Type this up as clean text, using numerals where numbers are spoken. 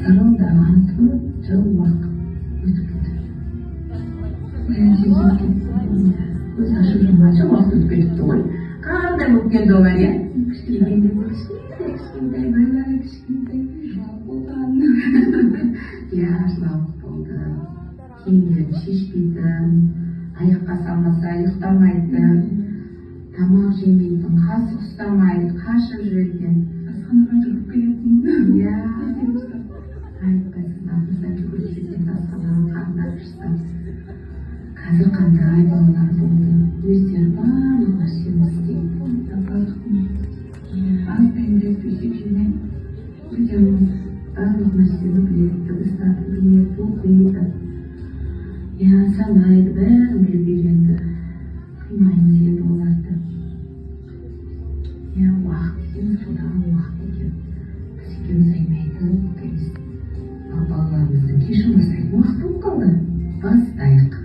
Зырылдаған 4 жыл уақыт өтіп кетті. Иә. Көз ашып жұмғанша уақыт өтіп кетіпті ғой. Қандай болып келді олар, иә? Кішкентай, кішкентай, кішкентай, байлары кішкентай, жылап болған. Иә, жылауық болды. Киімдерін шешпейтін, аяққа салмаса ұйықтамайтын, тамақ жемейтін, қасық ұстамайды, қашып жүретін. Асханаға жүгіріп келетін. Иә, айтпайсың, артымыздан жүгіріп жүретін асханаға, қарындары ашса. Қазір қандай балалар болды, өздері барлық нәрсені істейді. Иә. Астайын деп, төсек жинайды. Өздеріңіз барлық нәрсені біледі, дыбыстарды біледі, оқиды, иә, санайды, бәрін біліп үйренді. Қимаймыз енді оларды. Иә, уақыт деген зырылдаған уақыт екен. Біз екеуміз әңгіме айтып отырмыз, ал балаларымыздың кешігім бастайтын уақыт болып қалды. Бастайық.